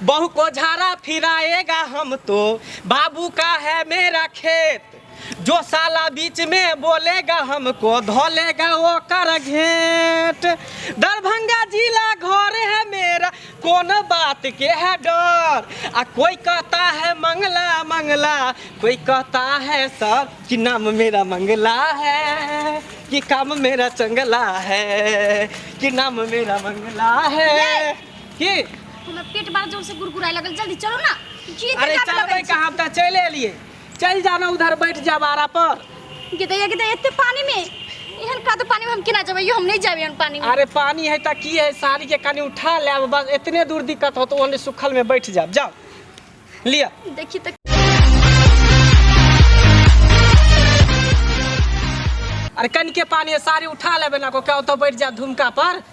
बहू को झाड़ा फिराएगा हम तो, बाबू का है मेरा खेत, जो साला बीच में बोलेगा हमको धोलेगा वो कर घेट। दरभंगा जिला घर है मेरा, कौन बात के है डर, आ कोई कहता है मंगला मंगला, कोई कहता है सर कि नाम मेरा मंगला है, कि काम मेरा चंगला है, कि नाम मेरा मंगला है कि। हमरा पेट बड़ा जोर से गुरगुराए लगल, जल्दी चलो ना। की अरे चलबै कहाँ, हम तऽ चलि एलियै। चल जाना उधर बैठ जा बारा पर। गिदैया गिदैया, एते पानी में, एहन कादो पानी में हम केना जेबै यो? हम नहीं जाबे एहन पानी में। अरे पानी है त की है, साड़ी के कनी उठा लेब, बस एतने दूर दिक्कत हो तो ओने सुखल में बैठ जाब। जाओ लिया। देखी त। अरे कनिके पानी है, साड़ी उठा लेबे ना को क्या तो बैठ जा धुमका पर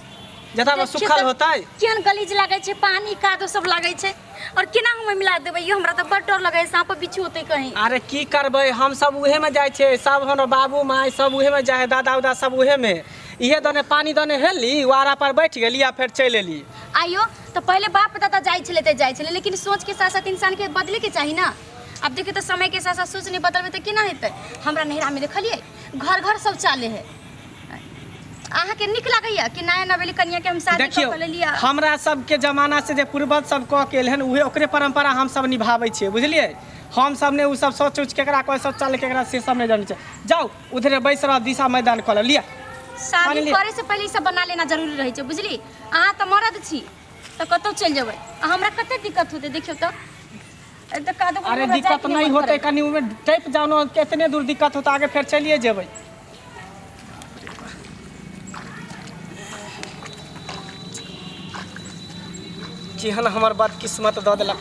जता में देखियौ सुखल तऽ होतै। केहन गलीज लागै छै पानी, कादो सब लागै छै, और केना हम मिला देबै यो? हमरा तऽ बड़ डर लगै छै, साँप बिच्छू होतै कहीं। अरे की करबै, हम सब उहे में जाइ छै, सब हमर बाबू माय सब उहे में जाइ है, दादा उदा सब उहे में। इहे दने पानी दने हेलली, वारा पर बैठ गेली आ फेर चलि एली। आइयो तऽ पहिले बाप दादा जाइ छलै तऽ जाइ छलै, लेकिन सोच के साथ साथ इंसान के बदले के चाही ना। आब देखियौ तऽ समय के साथ साथ सोच नहि बदलबै तऽ केना हेतै? हमरा नैहरा में देखलियै घर घर शौचालय है। अहाँके नीक लागैया कि नया नवेली कनिया के हम शादी देखियौ, कऽ के लेलियै? हमरा सबके जमाना से जे पूर्वज सब कऽ के एलहन, उहे ओकरे परंपरा हम सब निभाबै छियै, बुझलियै? हम सब ने उ सब सोच उच केकरा कहै शौचालय केकरा से सब नहि जानै छियै। जाउ उधरे बैस रह, दिशा मैदान कऽ लिअ। शादी पानि लिअ। करे से पहिले ई सब बना लेना जरूरी रहै छै, बुझली? अहाँ तऽ मरद छी तऽ कतहु चलि जेबै, आ हमरा कते दिक्कत होतै देखियौ तऽ। ए तऽ कादो अरे हमरा दिक्कत जाइके नहि मन होतै, करैए। कनि ओहिमे टपि जाउ ने, केतने दूर दिक्कत होतै, आगे फेर चलिए जेबै। केहन हमर बदकिस्मत दऽ देलक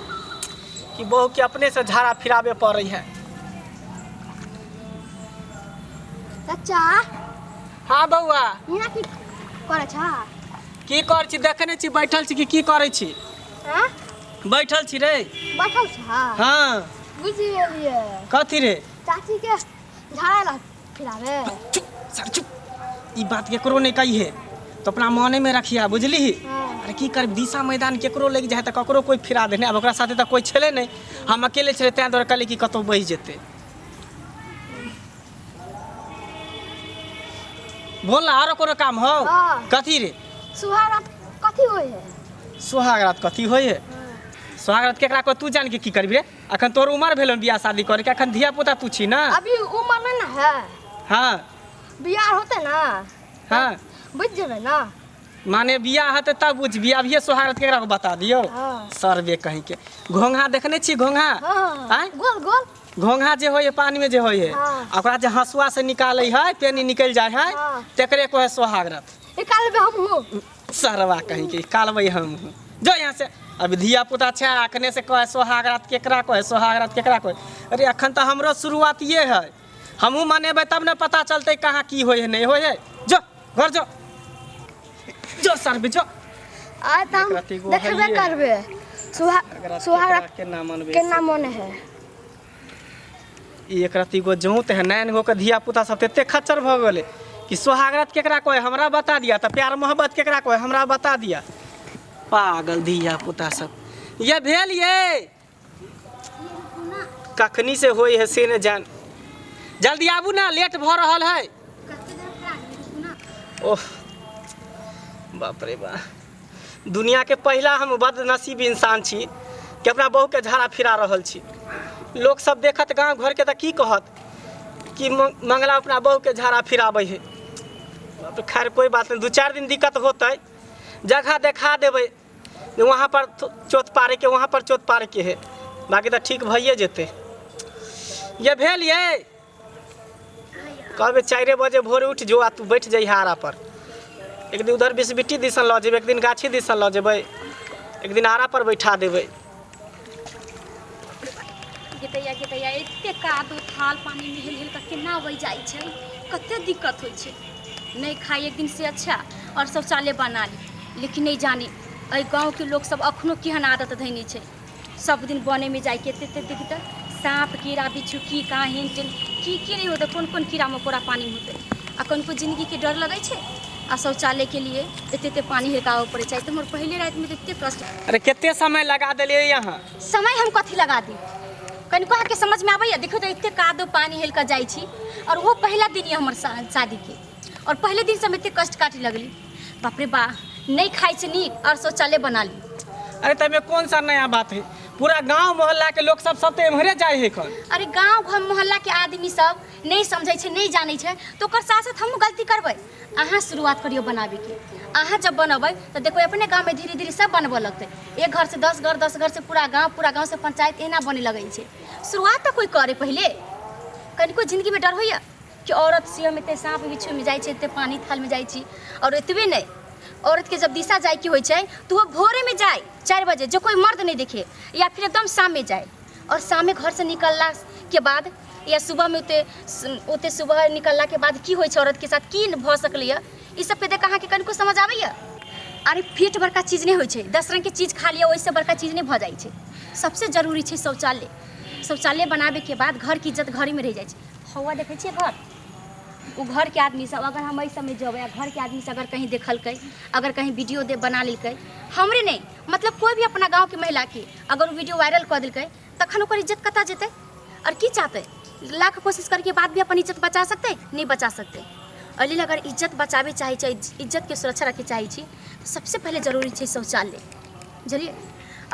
कि बहूके अपनेसँ झाड़ा फिराबे पड़ै है। चाचा। हाँ बौआ। हियाँ की करै छ? की करै छी? देखने छी बैठल छी कि की करै छी? हाँ? बैठल छी रे। बैठल छ? हाँ। बुझि गेलियै। कथी रे? चाची के झाड़ा ला फिराबे। चुप सर चुप, ई बात केकरो नहीं कहिए तो अपना मने में रखिया, बुझली? हाँ। अरे की कर, दिशा मैदान केकरो लग जाए तो ककरो कोई फिरा देने। अब ओकरा साथे तो कोई छले नहीं, हम अकेले छले, तैं दुआरे कहली कि कतौ बहि जेतै। बोल ना, आरो कोनो काम हो? हाँ। कथी रे? सुहाग रात कथी होइ है? सुहाग रात कथी होइ है? सुहाग रात केकरा को तू जान के की करबी रे? अखन तोर उमर भेल बियाह शादी करे के? अखन धिया पुता तू छी ना। अभी उमर नहीं ना है। हाँ। बियाह होते ना। हाँ। बुझ जेबै ना। माने बियाह हेतै तब बुझबी, अभिये सुहाग रात केकरा को बता दियौ? हाँ। सरबे कहीं के घोंघा देखने छी घोंघा? हाँ। आँय? गोल गोल। घोंघा जे होय है पानी में जे होय है। हाँ। आ ओकरा जे हंसुआ से निकालै है, पेनी निकलि जाइ है। हाँ। तेकरे कहै सोहाग रात। निकालबै हमहूँ। सरवा कहीं के निकालबै हम, जो यहाँ से। अभी धिया पुता छै, अखने से कहै सोहाग रात केकरा कहै, सोहाग रात केकरा कहै। अरे अखन तऽ हमरो शुरुआत ये है, हमहूँ मनेबै तब ने पता चलतै कहाँ की होइ है नहीं होइ है। जो घर जो, जो सर जो। आइ तऽ हम एक रत्ती गो देखबे हइये। करबै एकरा सुहाग सुहाग केकरा रात केना मनबै केना से। मन है। ई एक रत्ती गो जौत है, नैन गो के धिया पुता सब तते खच्चर भऽ गेलै कि सोहागरात केकरा कहै हमरा बता दिया, तऽ प्यार मोहब्बत केकरा कहै हमरा बता दिया। पागल धिया पुता सब। ये भेल ये कखनी से होई है से ने जान। जल्दी आबू ना, लेट भऽ रहल है। ओह बाप रे बा, दुनिया के पहिला हम बदनसीब इंसान छी कि अपना बहू के झाड़ा फिरा रहल छी। लोक सब देखत गाँव घर के तऽ की कहत कि मंगला अपना बहू के झाड़ा फिराबै है। बाप रे, खैर कोई बात नहीं, 2-4 दिन दिक्कत होतै, जगह देखा देबै जे वहाँ पर चोत पारे के, वहाँ पर चोत पारे के है, बाकी तऽ ठीक भइए जेतै। ये भेल ये कहबै 4 बजे भोरे उठि जो आ तू बैठ जइहे आरा पर। एक दिन उधर बिसबिट्टी दिसन लऽ जेबै, एक दिन गाछी दिसन लऽ जेबै, एक दिन आरा पर बैठा देबै। गितैया गितैया, एते कादो थाल पानी में हेल हेल कऽ केना अबै जाइ छै, कते दिक्कत होइ छै। नहि खाइ एक दिन से अच्छा और शौचालय बना ली, लेकिन नहि जाने एहि गाँवके लोक सब अखनो केहन आदत धयने छै। सब दिन बनेमे जाइके एते एते देखी तऽ साँप कीड़ा बिच्छू की कहाँ हेन टेन की की नहि होतै, कोन कोन कीड़ा मकोड़ा पानीमे होतै। आ कनिको जिन्दगीके डर लगै छै। आ शौचालयके लिए एते एते पानी हिरकाबऽ पड़ै छै। तऽ हमर पहिले रातिमे तऽ एते कष्ट। अरे कते समय लगा देलियै यहाँ? समय हम कथी लगा दी, कनिको अहाँके समझमे आबैया? देखियौ तऽ एते कादो पानी हेल कऽ जाइ छी, आओर ओहो पहिला दिन यऽ हमर शादीके, आओर पहिले दिनसँ हम एते कष्ट काटऽ लगली। बाप रे बा, नहि खाइ छै नीक आओर शौचालय बना ली। अरे तमे कौन सा नया बात है? पूरा गांव मोहल्ला के लोग सब सब तो एम्हरे जाए है खन। अरे गांव घर मोहल्ला के आदमी सब नहीं समझै छै, नहीं जानै छै, तो ओकर साथ साथ हमहूँ गलती करबै। अहाँ शुरुआत करियौ बनाबैके। अहाँ जब बनबै तऽ देखबै अपने गाँवमे धीरे धीरे सब बनबऽ लगतै। एक घर से 10 घर, 10 घर से पूरा गाँव, पूरा गाँव से पंचायत, एना बने लगै छै। शुरुआत तऽ कोइ करे पहिले। कनिको जिन्दगीमे डर होइए कि औरत से हम एते साँप बिच्छूमे जाइ छी, एते पानी थालमे जाइ छी। आओर एतबे नहि, औरतके जब दिशा जाइके होइ छै तऽ ओ भोरेमे जाय 4 बजे, जो कोइ मर्द नहि देखे, या फिर एकदम शाममे जाय। आओर शाममे घरसँ निकललाके बाद या सुबहमे ओते ओते सुबह निकललाके बाद की होइ छै औरतके साथ, की भऽ सकलैए, ई सबके देख अहाँके कनिको समझ आबैए? अरे पेट बड़का चीज नहि होइ छै, 10 रङ्गके चीज खा लिअ ओहिसँ बड़का चीज नहि भऽ जाइ छै। सबसँ जरूरी छै शौचालय। शौचालय बनाबैके बाद घरके इज्जत घरेमे रहि जाइ छै। हौवा देखै छियै घर, ओ घरके आदमी सब अगर हम एहि सबमे जेबै आ घरके आदमी सब अगर कहीं देखलकै, अगर कहीं वीडियो दे बना लेलकै, हमरे नहि मतलब कोइ भी अपना गाँवके महिलाके अगर ओ वीडियो वायरल कऽ देलकै, तखन ओकर इज्जत कतऽ जेतै? आओर की चाहतै? लाख कोशिश करके बाद भी अपन इज्जत बचा सकतै? नहि बचा सकतै। एहि लेल अगर इज्जत बचाबै चाहै छै, इज्जतके सुरक्षा रखै चाहै छी, तऽ सबसँ पहिले जरूरी छै शौचालय, बुझलियै?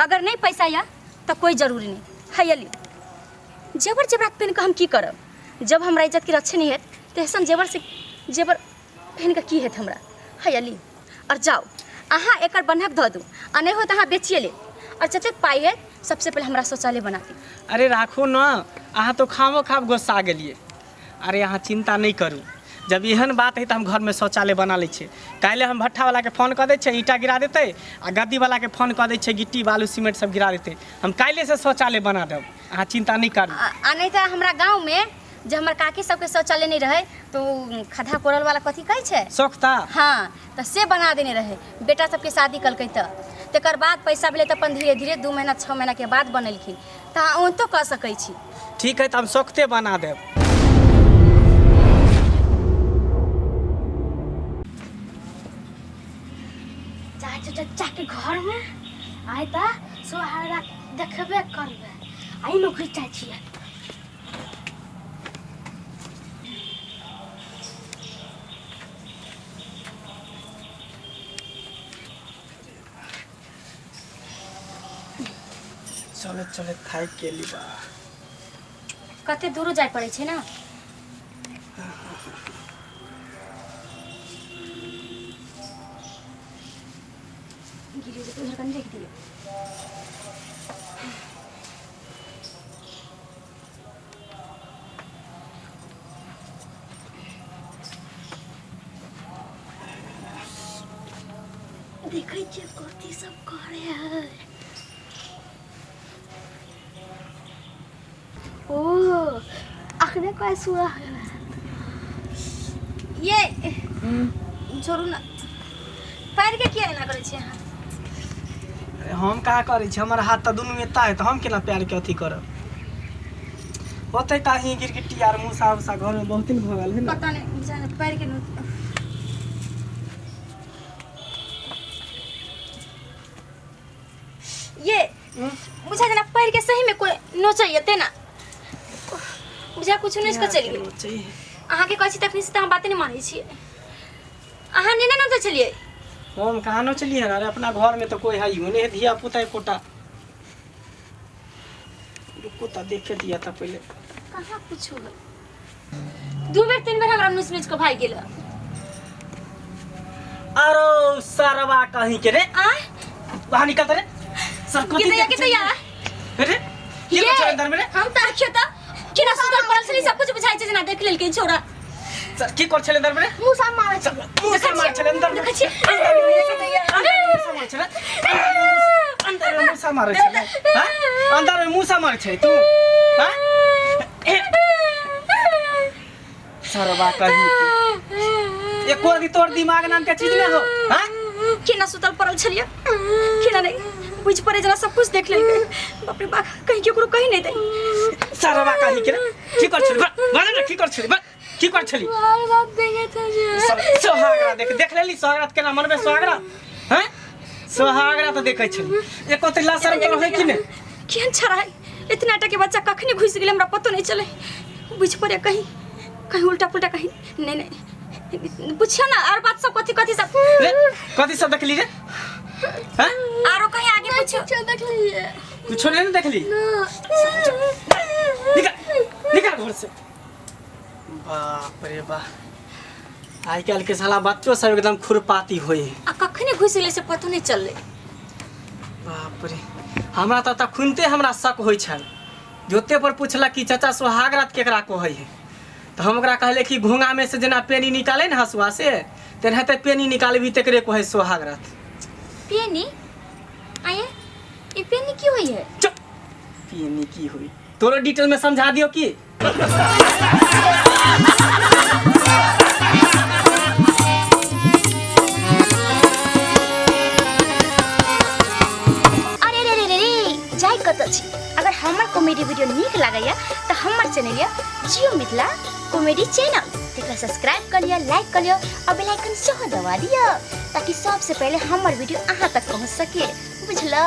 अगर नहि पैसा यऽ तऽ कोइ जरूरी नहि है। अली जेवर जेवरात पहिन कऽ हम की करब जब हमरा इज्जतके रक्षे नहि हैत? तऽ ऐसन जेवर से जेवर पहिन कऽ की हैत हमरा? है अली, आओर जाउ अहाँ एकर बन्हक धऽ दू, आ नहि होत अहाँ बेचिए लेब, आओर जतेक पाइ हैत सबसँ पहिले हमरा शौचालय बना दिअ। अरे राखू न, अहाँ तो खामो खाब गोस्सा गेलियै। अरे अहाँ चिंता नहि करू, जब एहन बात है तऽ हम घरमे शौचालय बना लै छियै। काल्हि हम भट्ठावलाके फोन कऽ दै छियै, ईंटा गिरा देतै, आ गद्दीवलाके फोन कऽ दै छियै, गिट्टी बालू सीमेंट सब गिरा देतै। हम काल्हिसँ शौचालय बना देब, अहाँ चिंता नहि करू। आ नहि तऽ हमरा गाँवमे जे हमर काकी सबके शौचालय नहि रहै तऽ ओ खद्धा कोड़ल वाला कथी कहै छै? सोख्ता। हाँ, तऽ से बना देने रहै। बेटा सबके शादी कलकै तऽ तकर बाद पैसा भेलै तऽ अपन धीरे धीरे 2 महीना 6 महीनाके बाद बनेलखिन। तऽ अहाँ ओनाहितो कऽ सकै छी। ठीक है, तऽ हम सोख्ते बना देब। चाचा चाचा के घर में आइ तऽ सोहारा देखबे करबै। आइ नौकरी चाहै छियै। चले चले थाकि गेली बा। कते दूरो जाय पड़ै छै ने। गिरी जेतै, उधर कनि राखि दियौ। देखै छियै कथी सब करे है। ओ अखने कोई सुआ ये छोड़ू ने, पैर के किया एना करै छियै अहाँ? अरे हम कहाँ करै छी? हमर हाथ तऽ दुनू एता है, तऽ हम केना पैर के अथी करब? होतै कहीं गिरगिट्टी आर मूसा उसा, घरमे बहुत दिन भऽ गेल है ने। पता नहीं जाने पैर के ये बुझा जेना पैर के सही में कोई नोचैते ना, बुझा कुछ नहीं इसको चलि गेल। चाहिए। अहाँके कहै छी तखनी से तऽ अहाँ बाते नहि मानै छियै। अहाँ नेने नोचै छलियै? हम कहाँ नोचलियै हन? अरे अपना घर में तो कोई है नहीं है, धिया पुता एकोटा। रुको तऽ देखे दिया था पहले। कहाँ कुछ है? 2 बेर 3 बेर हमरा नोच नोच कऽ भागि गेल। अरे सरवा कहीं के रे, आ बाहर निकल रे सर। कथी के दैया, के देखै दैया? रे की ये, छै अंदर में रे? हम तऽ आखियो तऽ केना सुतल पड़ल छली, सब कुछ बुझाइ छै जेना देख लेलकै छोरा। सर की कर छले अंदर में रे? मूसा मारै छै। मुँह मार छले अंदर में? देखै छियै। अंदर में मूसा मार छले, अंदर में मूसा मारै छले? हां, अंदर में मूसा मारै छै तू? हां, सरवा कहीं के, एको दी तोर दिमाग नाम के चीज नहीं हो? हां, केना सुतल पड़ल छलियै, केना नहि बुझि पड़े जेना सब कुछ देख लेलकै। बाप रे बाप, कहीं केकरो कहीं नहि दै। सरवा कहीं के रे, की कर छले? बा बा ना, की कर छले? बा की कर छली? सुहाग रात देखे थे। सोहाग रात देख देख लेली? सोहाग रात केना मनबे? सोहाग रात हैं, सोहाग रात देखै छली, एको ते शरम तो है कि ने? केहन छड़ा है, इतना टा के बच्चा कखनी घुसि गेलै हमरा पतो नहीं चले। बुझि पड़े कहीं कहीं उल्टा पुल्टा कहीं नहीं नहीं। पूछियो ना और बात सब, कथी कथी सब। रे, कथी सब देखली रे? हैं, आरो कहीं आगे पूछियो। कुछो देख लिए। कुछो नहीं ने देखली? ना। निकल, निकल घर से। बाप रे बाप, आइ काल्हि के साला बच्चो सब एकदम खुरपाती होई है। आ कखनी घुसि गेलै से पतो नहीं चललै। बाप रे, हमरा तऽ तखुनते हमरा शक होइ छल। जोते पर पुछलक कि चाचा, सोहाग रात केकरा कहै है, तऽ हम ओकरा कहले कि घोंघा में से जेना पेनी निकाले ने हसुआ से, तेनाहिते पेनी निकालबी, तेकरे कहै सोहाग रात। पेनी? आये, ई पेनी की होई है? चुप! पेनी की हुई, तोरो डिटेल में समझा दियो की। अरे रे रे रे रे, जाय कतऽ छी? अगर हमर कॉमेडी वीडियो नीक लागैया तऽ हमर चैनल यऽ जियो मिथिला कॉमेडी चैनल, तेकरा सब्सक्राइब कऽ लिअ, लाइक कऽ लिअ और बेल आइकन सेहो दबा दिअ, ताकि सबसे पहिले हमर वीडियो अहाँ तक पहुँच सके। बुझलौ?